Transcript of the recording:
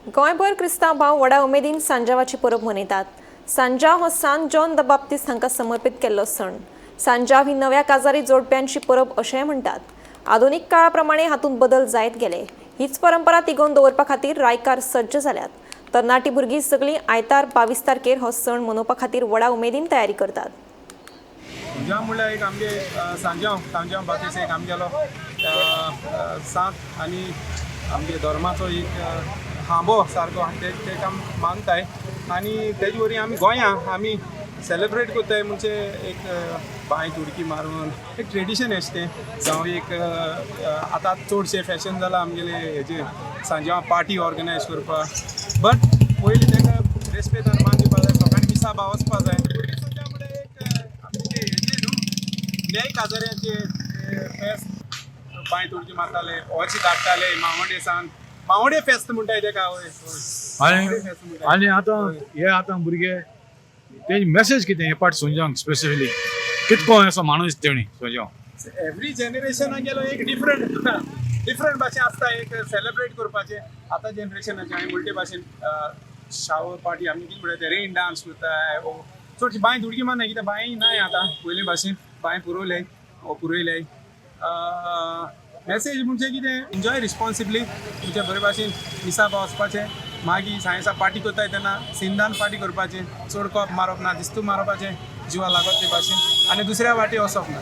गोंयभर क्रिस्तांव भाव व्हडा उमेदीन सांजावाची परब मनयतात. सांजाव हो सांत जॉन the बाप्तीस्त हांकां समर्पीत केल्लो सण. सांजाव ही नव्या काजारी जोडप्यांची परब अशेंय म्हणटात. आधुनीक काळा प्रमाणे हातूंत बदल जायत गेले. हीच परंपरा तिगोवन दवरपा खातीर रायकार सज्ज जाल्यात. तरणाटी भुरगीं सगलीं आयतार 22 तारखेर हो सण मनोवपा खातीर व्हडा उमेदीन तयारी करतात. सांजाव म्हणल्यार एक आमगे सांजांव, सांजांव बातीस एक आमगेलो सांत आनी आमगे धर्माचो एक खांबो सारको, ते तेका आमी मानताय आनी तेजे वरवीं आमी गोंयां आमी सेलेब्रेट करताय. म्हणजे एक बांयत उडकी मारून एक ट्रेडिशन अशें तें, जावं एक आतां चडशें फॅशन जालां आमगेले हेजे सांजांव पार्टी ऑर्गनायज करपाक, बट पयलीं ताका रेस्पेदान मान दिवपा जाय, सगळ्यांनी मिसा बा वचपा जाय. सांजांव म्हणल्यार एक आमचे हेजे न्हू, न्याय काजाऱ्याचे फेस्त, बांयत उडकी मारताले, ओची धाडटाले मावोडे सान, मावोडे फेस्त म्हणटाय तेका. हय, आनी मावोडे फेस्त म्हणटाय. आनी आतां हे आतां भुरगे तेजी मेसेज कितें हे पाट सोंजांक स्पेसिफिकली कितको असो माणूस तेणी सोंजांव? एवरी जनरेशनाक गेलो एक डिफरंट डिफरंट भाशेन आसता एक सेलिब्रेट करपाचें. आतां जनरेशनाचे हांवें उलटे भाशेन शावर पार्टी, आमी कितें म्हणटा ते, रेन डान्स करताय ओ चडशी बांयत उडकी मारना, कित्याक बांय नाय आतां पयले भाशेन, बांय पुरवले ओ पुरयले. मेसेज म्हणजे कितें, एन्जॉय रिस्पॉन्सिबली, तुमच्या बरे भाशेन मिसा वचपाचें, मागीर सायन्सा पार्टी करताय तेन्ना सिंदान पार्टी करपाचें, चड कोप मारप ना, दिस्तू मारपाचें, जिवा लागत ते भाशेन आनी दुसऱ्या वाटे वचप ना.